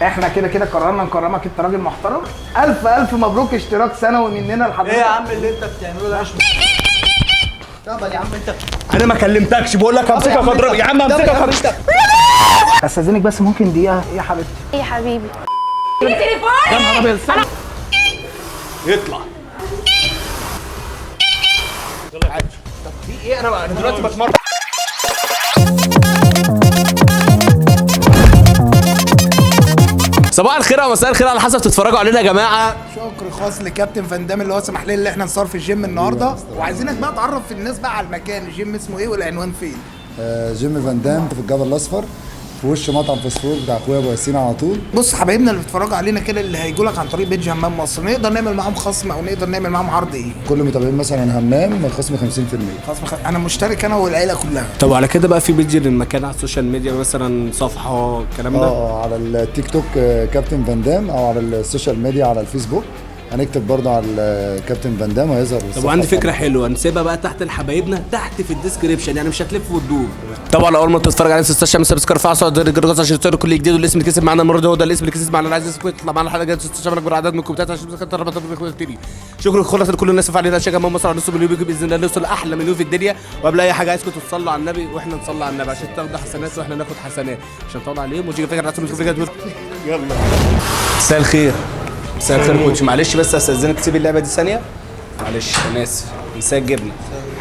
احنا كده كده قررنا نكرمك، انت راجل محترم. الف الف مبروك اشتراك سنوي مننا لحضرتك. ايه يا عم اللي انت بتعمله ده؟ طب يا عم انت، انا ما كلمتكش، بقول لك همسكك اضرب يا عم، همسكك اضرب. استاذنك بس ممكن دقيقة يا حبيبتي؟ ايه يا حبيبي؟ يا نهار ابيض. يطلع. طب في ايه؟ انا دلوقتي بتمرن. صباح الخير او مساء الخير على حسب تتفرجوا علينا يا جماعة. شكر خاص لكابتن فندام اللي هو سمح لنا ان احنا نصور في الجيم النهارده، وعايزينك بقى تعرف الناس بقى على المكان، الجيم اسمه ايه والعنوان فين؟ جيم فاندام في الجبل الاصفر، في وش مطعم فوسفور بتاع اخويا ابو ياسين على طول. بص حبايبنا اللي بيتفرجوا علينا كده، اللي هيجوا لك عن طريق page همام مصر، نقدر نعمل معاهم خصم او نقدر نعمل معاهم عرض ايه؟ كل متابعين مثلا همام خصم 50%. خصم انا مشترك انا والعيلة كلها. طب وعلى كده بقى في page للمكان على ال social media مثلا، صفحة الكلام ده؟ على التيك توك كابتن فاندام، او على ال social media على الفيسبوك هنكتب برضه على كابتن فاندام وهيظهر. طب وعندي فكرة حلوة نسيبها بقى تحت لحبايبنا تحت في ال description، يعني مش هتلف وتدور. طبعا اول ما تتفرج على 16 subscribe فعل صوت الجرس عشان تصير كل جديد، والاسم اللي كسب معانا المرة دي هو ده الاسم اللي كسب معانا. عايز اسمك يطلع معانا الحلقة الجاية 16 اكبر عدد من الكومنتات عشان شكرا خالص لكل الناس اللي فعلنا شجع مصر على نص مليون باذن الله نوصل احلى مليون في الدنيا. وقبل اي حاجة عايزكم تصلوا على النبي واحنا نصلي على النبي عشان تاخدوا حسنات واحنا ناخد حسنات، عشان تطلع عليهم وتيجي فكرة. يلا مساء الخير. مساء الخير coach، معلش بس استاذنك تسيب اللعبة دي ثانية، معلش انا اسف. مساء الجبنة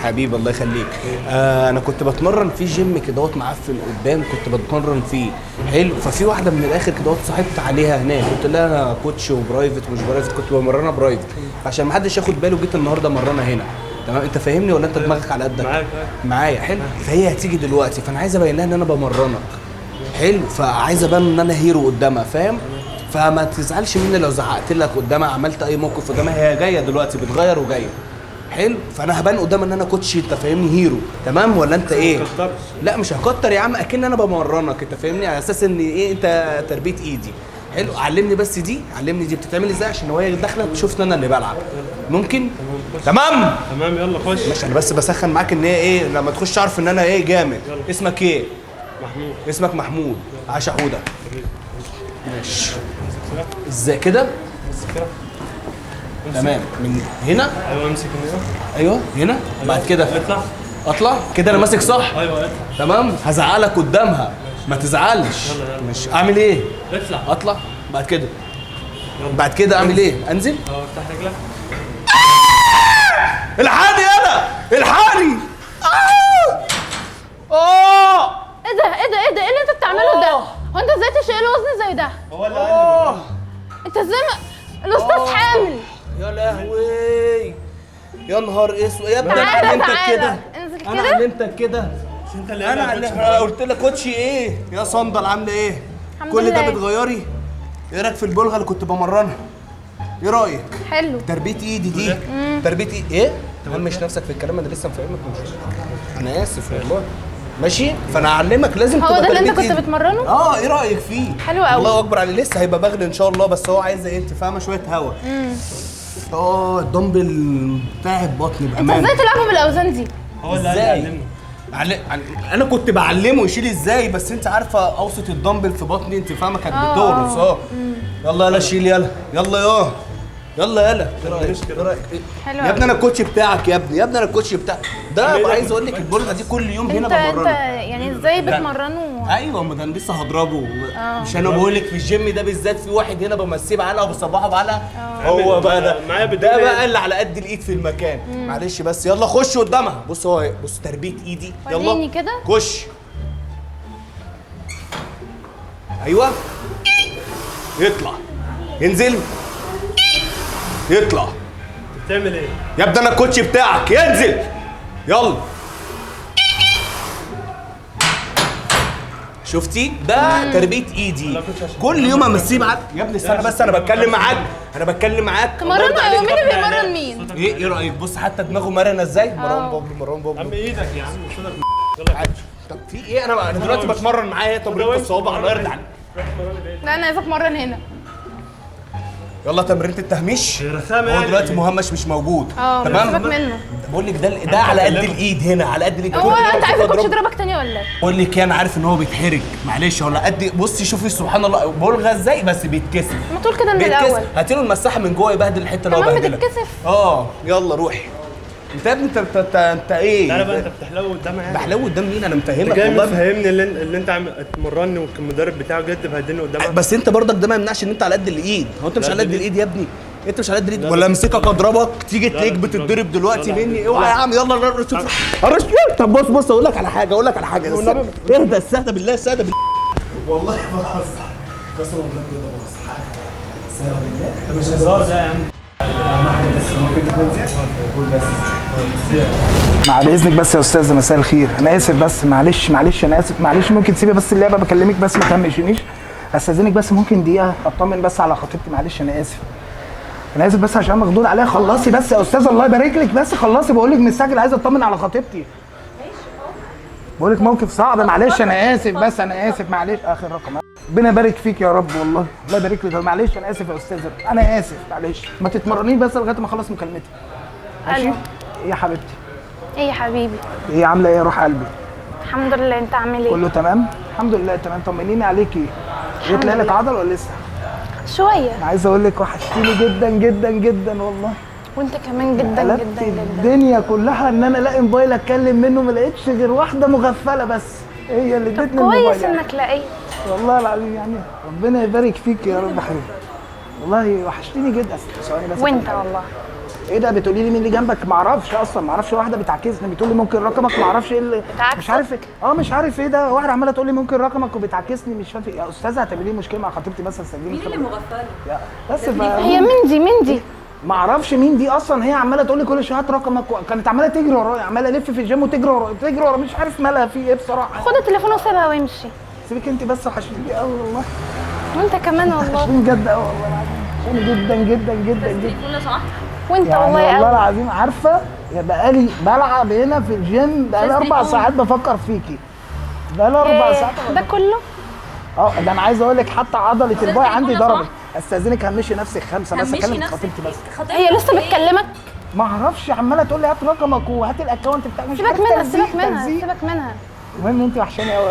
حبيبي، الله يخليك. انا كنت بتمرن في جيم كدهوت معفن قدام، كنت بتمرن فيه حلو، ففي واحدة من الاخر كدهوت صاحبت عليها هناك، قلت لها انا coach و private ومش private، كنت بمرنها private عشان ما حدش ياخد باله. جيت النهارده مرنها هنا. تمام، انت فاهمني ولا انت دماغك على قدك؟ معاك معايا. حلو، فهي هتيجي دلوقتي، فانا عايز ابين لها ان انا بمرنك حلو، فعايز ابان ان انا hero قدامها، فاهم؟ فما تزعلش مني لو زعقت لك قدامها، عملت اي موقف قدامها. هي جاية دلوقتي بتغير وجاية حلو، فانا هبان قدامها ان انا coach، انت فاهمني، hero. تمام ولا انت ايه؟ لا مش هكتر يا عم، اكن انا بمرنك، انت فاهمني، على اساس ان ايه، انت تربيه ايدي. حلو، علمني بس دي، علمني دي بتتعمل ازاي عشان وهي داخله تشوف ان انا اللي بلعب. ممكن؟ تمام تمام، يلا خش. ماشي، انا بس بسخن معاك ان هي ايه، لما تخش اعرف ان انا ايه جامد. اسمك ايه؟ محمود. اسمك محمود. عاش حوده. ماشي، ازاي كده؟ تمام، من هنا. ايوه امسك هنا. ايوه هنا. بعد كده اطلع. اطلع كده، انا ماسك صح؟ ايوه اطلع. تمام، هزعلك قدامها، ما تزعلش. مش اعمل ايه؟ اطلع. اطلع بعد كده. بعد كده اعمل ايه؟ انزل؟ افتح رجلك. الحقني انا، الحقني. ايه ده ايه ده ايه ده ايه اللي انت بتعمله ده؟ هو انت ازاي تشيل وزن زي ده؟ هو اللي قال انت ازاي الاستاذ حامل. يا لهوي، يا نهار اسود يا ابني. انا علمتك كده، انزل انا كده. علمتك كده، مش انت اللي انا قلت لك coach ايه يا صندل؟ عامله ايه؟ كل ده بتغيري؟ ايه رايك في البلغه اللي كنت بمرنها؟ ايه رايك؟ حلو، تربيه ايدي دي، تربيه ايدي ايه؟ تهمش نفسك في الكلام، انا لسه مفهمك. مش انا اسف والله. ماشي، فانا هعلمك لازم هو تبقى ده اللي انت تربية كنت بتمرنه؟ ايه رايك فيه؟ حلو قوي، الله اكبر عليه، لسه هيبقى بغل ان شاء الله، بس هو عايز ايه، انت فاهمه، شوية هوا. الدمبل تعب بطني بامانه. انت ازاي تلعبه بالاوزان دي؟ هو اللي علمنا. انا كنت بعلمه يشيل ازاي، بس انت عارفه اوسط الدمبل في بطني، انت فاهمه، كانت بتورس. يلا يلا شيل، يلا يلا يا يلا يلا. ايه رايك؟ ايه رايك؟ حلو يا ابني انا ال coach بتاعك يا ابني، يا ابني انا ال coach بتاعك ده. عايز اقول لك البرغه دي كل يوم هنا بمرنه. انت يعني ازاي بتمرنه؟ ايوه، ما ده انا لسه هضربه. مش انا بقول لك في الجيم ده بالذات في واحد هنا بمسيه بعلقه وبصبحه بعلقه، هو بقى ده ده بقى اللي على قد الايد في المكان. معلش بس يلا خش قدامها. بص هو، بص تربيه ايدي. يلا كده خش. ايوه يطلع، ينزل، يطلع. بتعمل ايه؟ يا ابني انا ال coach بتاعك. ينزل، يلا. شفتي؟ ده تربيه ايدي، كل يوم امسيه معاك يا ابني. استنى بس، انا بتكلم معاك، انا بتكلم معاك. تمرنه مين اللي بيمرن مين؟ ايه رايك؟ بص حتى دماغه مرنه ازاي. مروان بابلو، مروان بابلو. عم ايدك يا عم، مش صوتك. طب في ايه؟ انا دلوقتي بتمرن معايا تمرين الصوابع. الله يرضي عليك. لا انا عايزه اتمرن هنا. يلا تمرينة التهميش. رخامه. هو دلوقتي مهمش مش موجود. تمام، سيبك منه. بقول لك ده على قد الايد هنا، على قد الايد. هو انت عايز ال coach يضربك تاني ولا ايه؟ بقول لك انا عارف ان هو بيتحرج، معلش هو قد بصي شوفي سبحان الله بلغى ازاي بس بيتكسف. ما تقول كده من الاول. هاتي له المساحة من جوه يبهدل الحتة اللي هو بهدلها. كمان بتتكسف. يلا روحي. انت يا ابني انت ايه؟ تعالى بقى، انت بتحلو قدامها يعني. بحلو قدام مين؟ انا مفهمك جاي والله. مفهمني اللي انت عم تمرني والمدرب بتاعه جد بهدلني قدامها. بس انت برضك ده ما يمنعش ان انت على قد الايد. هو انت مش على قد الايد يا ابني؟ انت مش على قد الايد ولا امسكك اضربك تيجي تلاقيك بتتضرب دلوقتي مني. اوعى يا عم، يلا شوف. طب بص بص اقول لك على حاجة، اقول لك على حاجة. اهدى، استهدى بالله، استهدى بالله. والله بهزر، قسما بالله كده بهزر. ده مش هزار ده يا عم. بعد اذنك بس يا استاذه، مساء الخير. انا اسف بس، معلش معلش، انا اسف معلش. ممكن تسيبي بس اللعبة، بكلمك بس ما تهمشنيش. استاذنك بس، ممكن دقيقة اطمن بس على خطيبتي. معلش انا اسف، انا اسف بس عشان مخدود عليها. خلصي بس يا استاذه، الله يبارك لك، بس خلصي. بقول لك مستعجل، عايز اطمن على خطيبتي. بقول لك موقف صعب، معلش انا اسف بس، انا اسف معلش. اخر رقم. ربنا يبارك فيك يا رب، والله الله يبارك لك. معلش انا اسف يا استاذه، انا اسف معلش. ما تتمرنيش بس لغاية ما اخلص مكالمتي. ماشي؟ ايه يا حبيبتي؟ ايه يا حبيبي؟ ايه عامله ايه يا روح قلبي؟ الحمد لله، انت عامل ايه؟ كله تمام؟ الحمد لله تمام. طمنيني عليكي. ايه طلع لك عضل ولا لسه؟ شوية. انا عايز اقول لك وحشتيني جدا جدا جدا والله. وانت كمان جدا جدا جدا. الدنيا كلها ان انا الاقي موبايل اتكلم منه، ما لقيتش غير واحدة مغفله بس هي اللي ادتني الموبايل. كويس انك لقيت. والله العظيم يعني ربنا يبارك فيك يا رب حبيبي. والله وحشتيني جدا. ثواني بس. وانت والله. ايه ده بتقولي لي مين اللي جنبك؟ ما اعرفش اصلا، ما اعرفش. واحدة بتعاكسني بتقول لي ممكن رقمك، ما اعرفش ايه اللي مش عارف ايه. مش عارف ايه ده. واحدة عماله تقول لي ممكن رقمك وبتعاكسني، مش فاهم. يا استاذه هتعملي لي مشكلة مع خطيبتي بس. هتسجلي مين اللي مغفله؟ بس هي مين دي؟ مين دي؟ ما اعرفش مين دي اصلا. هي عماله تقول لي كل شوية هات رقمك، كانت عماله تجري ورايا، عماله الف في الجيم وتجري ورايا، تجري ورايا، مش عارف مالها في ايه بصراحة. خد التليفون وسيبها وامشي. سيبك انت بس، وحشتيني قوي والله. وانت كمان والله. وحشتيني بجد قوي والله العظيم، وحشتيني جدا جدا جدا جدا. لو سمحت. وانت يعني والله والله قوي العظيم. عارفه يا بقالي بلعب هنا في الجيم بقالي 4 ساعات بفكر فيكي. بقالي 4 ساعات ده كله؟ ده انا عايز اقول لك حتى عضلة ال bi عندي ضربت. استاذنك همشي نفسك 5 بس، اكلم خطيبتي بس. هي لسه بتكلمك؟ ما اعرفش، عماله تقول لي هات رقمك وهات ال account بتاعك. مش سيبك منها، سيبك منها، سيبك منها. المهم انت وحشاني قوي.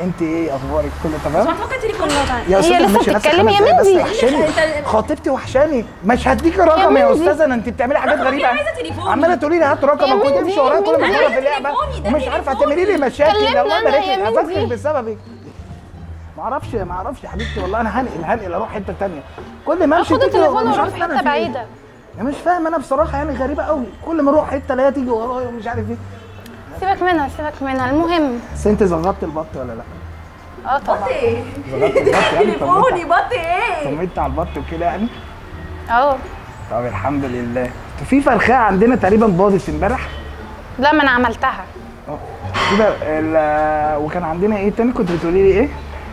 انت ايه اخبارك؟ كله تمام؟ ممكن تليفون. يا هي لسه بتتكلم يا مين دي؟ وحشاني خطيبتي، وحشاني. مش هديكي رقم يا استاذه، انت بتعملي حاجات غريبة. عماله تقولي لي هات رقمك وتمشي ورايا كل ما اتفرج في اللعبة، ومش عارفه هتعملي لي مشاكل. الله يبارك لك، هفكر بسببك. ما اعرفش يا حبيبتي والله. انا هنقل اروح حتة ثانية. كل ما امشي خد التليفون وروح في حتة بعيدة. انا مش فاهم انا بصراحة، يعني غريبة قوي. كل ما اروح حتة الاقيها تيجي ورايا ومش عارف ايه. سيبك منها، سيبك منها. المهم بس انت زغطت البط ولا لا؟ طبعا. بط ايه؟ زغطت البط يعني؟ تليفوني بط ايه؟ طمنت على البط وكده يعني؟ اه. طب الحمد لله. في فرخة عندنا تقريبا باظت امبارح. لا ما انا عملتها. كده وكان عندنا ايه تاني كنت بتقولي لي ايه؟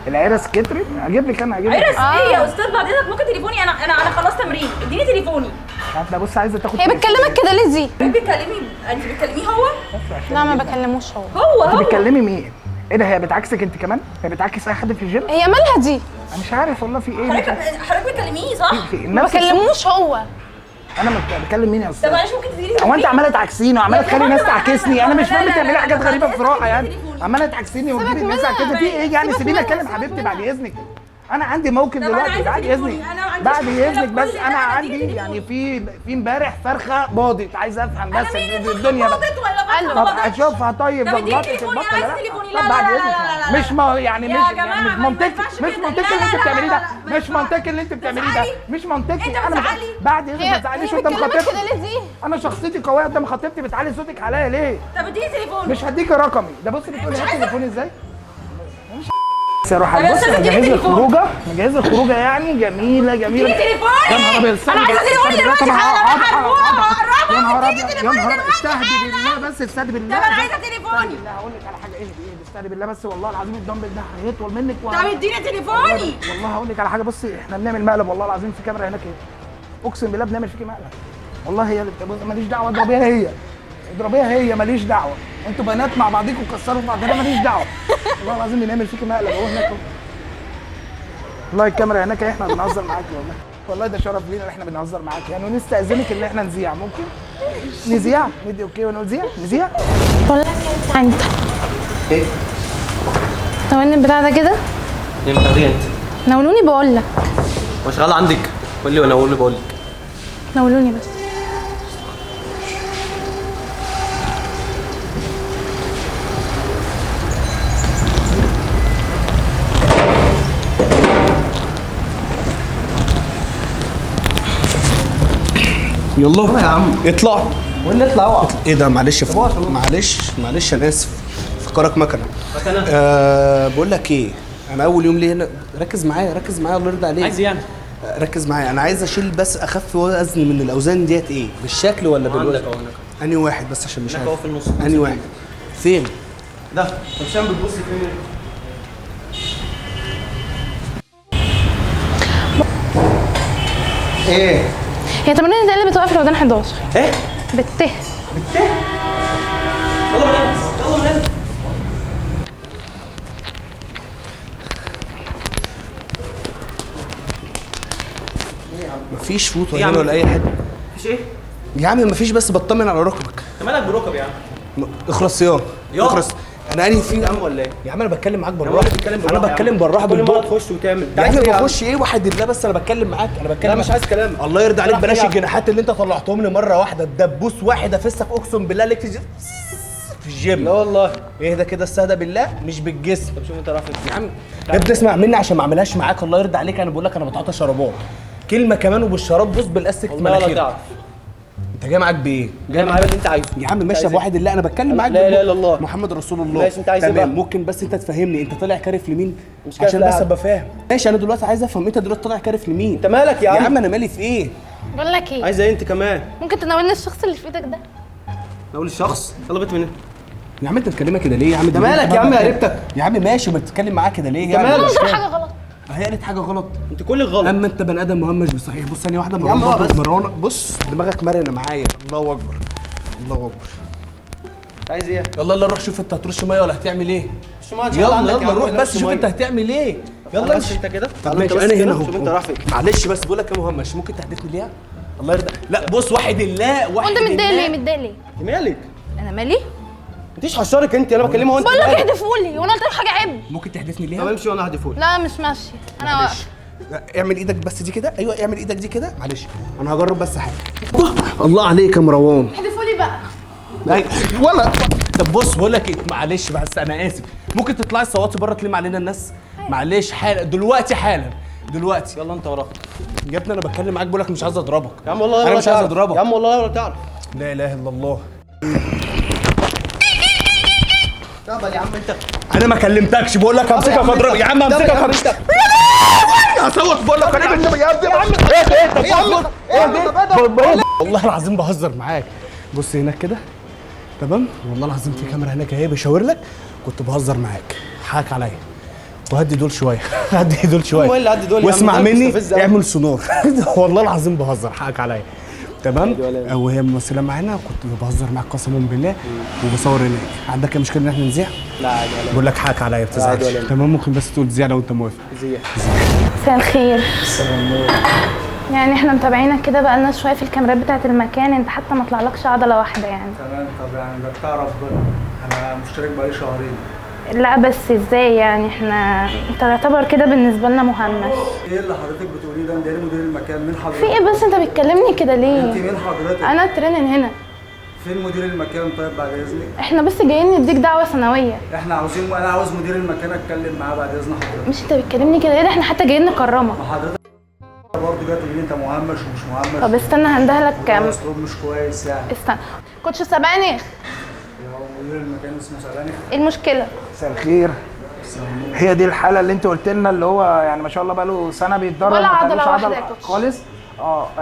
العرس كترت. اجيب لك انا، اجيب لك عرس ايه يا استاذ؟ بعد اذنك ممكن تليفوني؟ انا خلاص تمرين، اديني تليفوني. لا بص، عايزه تاخد. هي بتكلمك كده ليه دي؟ بتكلمي انت؟ بتكلميه هو؟ لا ما بكلموش هو. هو انت بتكلمي مين؟ ايه ده، هي بتعكسك انت كمان؟ هي بتعكس اي حد في الجيم؟ هي مالها دي؟ انا مش عارف والله في ايه. حضرتك بتكلميه صح؟ ما بكلموش هو. انا بكلم مين يا استاذ؟ طب معلش ممكن تديني؟ هو انت عماله تعكسيني وعماله تخلي الناس تعكسني. انا مش فاهم بتعملي حاجات غريبة بصراحة يعني. عماله تعكسيني وتجيبي الناس كده في ايه يعني؟ سيبيني اكلم حبيبتي بعد اذنك. انا عندي موقف دلوقتي بعد اذنك، بعد اذنك بس. انا عندي يعني في امبارح فرخة باضت، عايز افهم بس الدنيا باضت ولا طب اشوفها. طيب غلطت البطة ولا لا؟ طب بعد اذنك مش ما يعني مش يعني مش منطقي، مش منطقي اللي انت بتعمليه ده، مش منطقي اللي انت بتعمليه ده، مش منطقي. انا بعد اذنك ما تزعليش قدام خطيبتي. انا شخصيتي قوية قدام خطيبتي، بتعلي صوتك عليا ليه؟ طب اديني تليفوني. مش هديكي رقمي ده. بصي بتقولي هات تليفوني ازاي؟ بس يا روح بص، مجهز الخروجه، مجهز الخروجه يعني جميلة جميلة. اديني تليفوني، انا عايزه تليفوني دلوقتي حالا. يا نهار ابيض، يا نهار ابيض، استهدي بالله بس، استهدي بالله. طب انا عايزه تليفوني. لا هقول لك على حاجة، اهدي اهدي، استهدي بالله بس، والله العظيم الدمبل ده هيطول منك طب اديني تليفوني. والله هقول لك على حاجة، بصي احنا بنعمل مقلب والله العظيم في كاميرا هناك ايه، اقسم بالله بنعمل فيكي مقلب والله. هي اللي ماليش دعوه، اضربيها هي، اضربيها هي، ماليش دعوه. انتوا بنات مع بعضيكم كسروا في بعض، انا ماليش دعوه والله العظيم. بنعمل فيكي مقلب اهو هناك اهو. والله الكاميرا هناك احنا بنهزر معاكي والله. والله ده شرف لينا ان احنا بنهزر معاك يعني، ونستأذنك ان احنا نذيع. ممكن نذيع؟ ندي okay ونقول ذيع؟ نذيع؟ بقول لك انت ايه؟ ناولني البتاع ده كده. انت ايه انت؟ ناولوني بقول لك. هو شغال عندك؟ قول لي وانا اقول بقول لك. ناولوني بس. يلا يا عم اطلع. وين نطلع؟ اوعى. ايه ده؟ معلش معلش معلش انا اسف، فكرك مكنه. بقول لك ايه، انا اول يوم ليه هنا. ركز معايا ركز معايا الله يرضى عليك. عايز يعني؟ ركز معايا، انا عايز اشيل بس اخف وزن من الاوزان ديت. ايه بالشكل ولا بالوزن؟ انهي واحد بس عشان مش عارف. اهو في النص. انهي واحد؟ فين؟ ده. طب عشان بتبص فين؟ ايه؟ هي تمرين ده اللي بتوقف الودان 11. ايه؟ بالته. بالته؟ يلا من هنا، يلا من هنا. مفيش فوت ولا هنا ولا اي حاجة. مفيش ايه؟ يا عم مفيش، بس بطمن على ركبك. انت مالك بركب يا عم؟ اخلص يا اخلص. انا انهي فين يا عم ولا ايه؟ يا عم انا بتكلم معاك بالراحة. انا بتكلم بالراحة. كل مرة تخش وتعمل. يا عم بخش ايه واحد الله، بس انا بتكلم معاك. انا بتكلم. لا مش عايز كلام. الله يرضى عليك بلاش الجناحات اللي انت طلعتهم لي مرة واحدة. الدبوس واحد افسك اقسم بالله ليك في الجيم. لا والله. اهدى كده، استهدى بالله، مش بالجسم. طب شوف انت رايح فين يا عم. يا ابني اسمع مني عشان ما اعملهاش معاك. الله يرضى عليك، انا بقول لك انا بتعاطى شرابات. كلمة كمان وبالشراب بص بالاستك مناخيرك. انت جاي معاك بايه؟ جاي معايا باللي انت عايزه يا عم. ماشي بواحد الله، انا بتكلم معاك. لا اله الا الله محمد رسول الله. ماشي انت عايز ايه بقى؟ ممكن بس انت تفهمني انت طالع كارف لمين؟ مش عشان بس ابقى فاهم. ماشي انا دلوقتي عايز افهم انت دلوقتي طالع كارف لمين؟ انت مالك يا عم؟ يا عم انا مالي في ايه؟ بقول لك ايه؟ عايز ايه انت كمان؟ ممكن تناولني الشخص اللي في ايدك ده؟ ناول الشخص؟ يلا بيت من هنا. يا عم انت بتكلمها كده ليه يا عم؟ انت مالك يا عم يا قريبتك؟ يا عم ماشي، ما بتتكلم معاه كده ليه؟ انت مالك؟ انا حاجة غلط. هي قالت حاجة غلط. انت كل غلط. اما انت بني ادم مهمش بصحيح. بص ثانية واحدة مروان، مروان بص دماغك مرنه معايا. الله اكبر الله اكبر. انت عايز ايه؟ يلا يلا روح شوف انت هترش مية ولا هتعمل ايه؟ رش مية. يلا يلا روح بس شوف انت هتعمل ايه. يلا امشي انت كده. طب ماشي انا هنا اهو. شوف انت رايح فين. معلش بس بقول لك يا مهمش، ممكن تحدفني ليها؟ الله يرضى. لا بص واحد الله واحد. وانت متضايق ليه؟ متضايق ليه؟ انت مالك؟ انا مالي؟ انتيش حشرك انت، انا بكلمها وانت. بقول لك احدفولي وانا قلت لك حاجة عيب. ممكن تحدفني ليها؟ طب امشي وانا هحدفهولك. لا مش ماشية انا واقفة. اعمل ايدك بس دي كده. ايوه اعمل ايدك دي كده. معلش انا هجرب بس حاجة. الله عليك يا مروان. احدفولي بقى. ولا طب بص بقول لك ايه، معلش بس انا اسف، ممكن تطلعي الصواتي بره تلم علينا الناس؟ معلش حالا دلوقتي، حالا دلوقتي. يلا انت وراك يا ابني. انا بتكلم معاك بقول لك مش عايز اضربك يا عم والله. انا مش عايز اضربك يا عم والله ولا تعرف. لا اله الا الله. تقبل يا عم انت. انا ما كلمتكش، بقول لك همسكك اضربك يا عم، همسكك همسكك هصوت. بقول لك انا يا ابني يا عم. ايه ايه يا عم؟ ايه والله العظيم بهزر معاك. بص هناك كده تمام، والله العظيم في كاميرا هناك اهي بشاور لك. كنت بهزر معاك، حقك عليا. وهدي دول شوية هدي دول شوية واسمع مني، اعمل سونار. والله العظيم بهزر، حقك عليا تمام. وهي ممثلة معانا، كنت بهزر معاك قسما بالله وبصور هناك. عندك مشكلة ان احنا نذيع؟ لا عادي. بقول لك حقك عليا، ما بتزعلش تمام. ممكن بس تقول تذيع لو انت موافق. ذيع. مساء الخير. يعني احنا متابعينك كده بقالنا شوية في الكاميرات بتاعه المكان، انت حتى ما طلعلكش عضلة واحدة يعني. تمام. طب يعني ده بتاع ربنا، انا مشترك بقالي شهرين. لا بس ازاي يعني؟ احنا انت تعتبر كده بالنسبة لنا مهمش. ايه اللي حضرتك بتقوليه ده؟ انت مدير المكان، مين حضرتك؟ في ايه بس انت بتكلمني كده ليه؟ انت مين حضرتك؟ انا trainer هنا. فين مدير المكان طيب بعد اذنك؟ احنا بس جايين نديك دعوه سنوية. احنا عاوزين، انا عاوز مدير المكان اتكلم معاه بعد اذن حضرتك. مش انت بتكلمني كده ليه؟ ده احنا حتى جايين نكرمك. ما حضرتك برضه جاي تقولي لي انت مهمش ومش مهمش. طب استنى هندهلك. اسلوب مش كويس يعني. استنى coach سبانخ. مدير المكان اسمه سبانخ. ايه المشكلة؟ مساء الخير. هي دي الحالة اللي انت قلت لنا اللي هو يعني ما شاء الله بقاله سنة بيتدرب ولا عضلة واحدة يا coach خالص.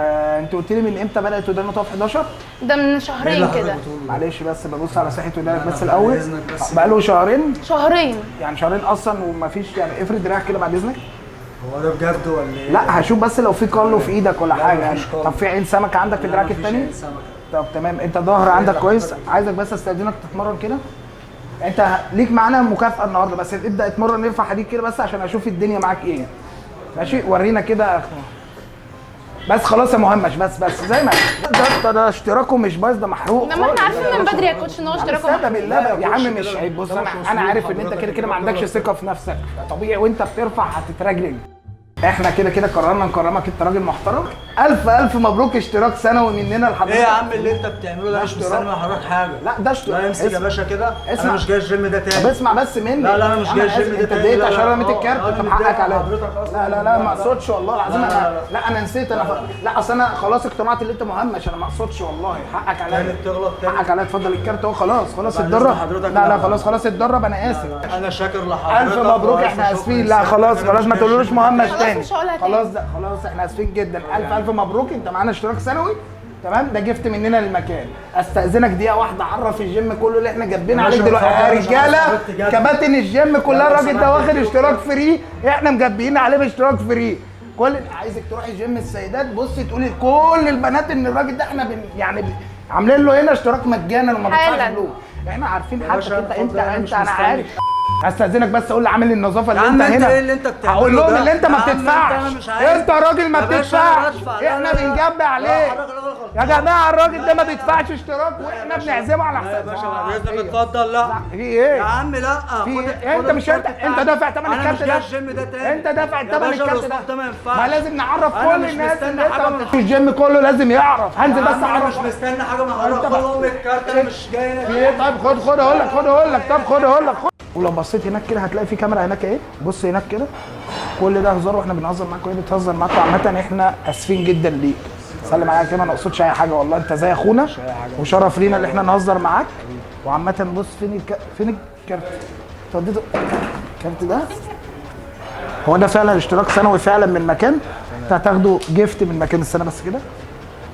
انت قلت لي من امتى بدات ودانه تقف 11؟ ده من شهرين كده. معلش بس ببص على صحة ودانك بس الاول. بقاله شهرين؟ شهرين يعني شهرين اصلا ومفيش يعني. افرد دراعك كده بعد اذنك. هو ده بجد ولا ايه؟ لا هشوف بس لو في كله في ايدك ولا حاجة يعني. طب في عين سمكة عندك في دراعك الثاني؟ طب تمام. انت ظهر عندك كويس. عايزك بس استاذنك تتمرن كده. انت ليك معانا مكافأة النهارده، بس ابدأ اتمرن ارفع حديد كده بس عشان اشوف الدنيا معاك ايه. ماشي ورينا كده. بس خلاص يا مهمش، بس زي ما ده اشتراكه مش بايظ، ده محروق. ده ما احنا عارفين من بدري يا coach ان هو اشتراكه محروق. بالله يا عم مش عيب. بص انا عارف ان انت كده كده ما عندكش ثقة في نفسك، طبيعي وانت بترفع هتترجلج. احنا كده كده قررنا نكرمك، انت راجل محترم. الف الف مبروك اشتراك سنوي مننا لحضرتك. ايه يا عم اللي انت بتعمله ده؟ مش مستني من حضرتك حاجة. لا ده اشتراك. لا امسك يا باشا كده، انا مش جاي الجيم ده تاني. طب اسمع بس مني. لا لا انا مش جاي الجيم ده تاني. انت اتضايقت عشان رميت الكارت؟ طب حقك عليا. لا لا لا ما اقصدش والله العظيم. انا لا انا نسيت، انا لا اصل انا خلاص اقتنعت ان انت مهمش، انا ما اقصدش والله. حقك عليا. بتغلط تاني. حقك عليا. اتفضل الكارت اهو. خلاص خلاص اتدرب. لا لا خلاص خلاص اتدرب، انا اسف. انا شاكر لحضرتك. الف مبروك، احنا اسفين. لا خلاص خلاص ما تقولوش مهمش تاني. خلاص ده خلاص احنا اسفين جدا. الف الف مبروك، انت معانا اشتراك سنوي. تمام، ده gift مننا للمكان. استاذنك دقيقة واحدة، عرف الجيم كله اللي احنا جابين عليك دلوقتي يا رجاله. كباتن الجيم كلها الراجل ده واخد اشتراك free، احنا مجبيين عليه باشتراك free. كل عايزك تروحي جيم السيدات، بصي تقولي لكل البنات ان الراجل ده احنا يعني عاملين له هنا اشتراك مجانا وما بيدفعش فلوس. احنا عارفين حتى انت انت انا عارف. هستأذنك بس اقول لعامل النظافة اللي انت هنا. ايه اللي انت بتعمله؟ هقول لهم اللي انت ما بتدفعش. انت راجل ما بتدفعش، احنا بنجب عليك يا جماعة. الراجل ده ما بيدفعش اشتراك واحنا بنعزمه على حساب. يا باشا بعد اذنك اتفضل. لا في ايه يا عم؟ لا في انت مش انت دافع ثمن الكارت ده. انت دافع ثمن الكارت ده، ما لازم نعرف كل الناس ان انت الجيم كله لازم يعرف. هنزل بس اعرف. مش مستني حاجة من حضرتك. خد ام الكارت، انا مش جاي. في ايه؟ طيب خد اقول لك، خد اقول لك، طب خد اقول لك. ولو بصيت هناك كده هتلاقي في كاميرا هناك اهي. بص هناك كده، كل ده هزار واحنا بنهزر معاك وهي بتهزر معاك. وعامة احنا اسفين جدا ليك. سلم عليا كده، ما نقصدش اي حاجة والله، انت زي اخونا وشرف لينا اللي احنا نهزر معاك. وعامة بص فين فين الكارت؟ اتفضل الكارت ده. هو ده فعلا اشتراك سنوي فعلا من مكان، انت هتاخده gift من مكان السنة بس كده.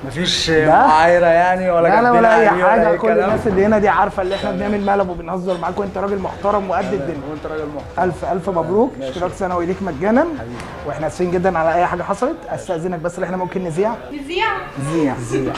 مفيش معايره يعني ولا لا ولا اي حاجة. كل الناس اللي هنا دي عارفه اللي احنا بنعمل مقلب وبنهزر معاك، وانت راجل محترم وقد الدنيا. وانت راجل محترم. الف الف مبروك، اشتراك سنوي ليك مجانا. واحنا اسفين جدا على اي حاجة حصلت. استاذنك بس اللي احنا ممكن نذيع. نذيع. نذيع.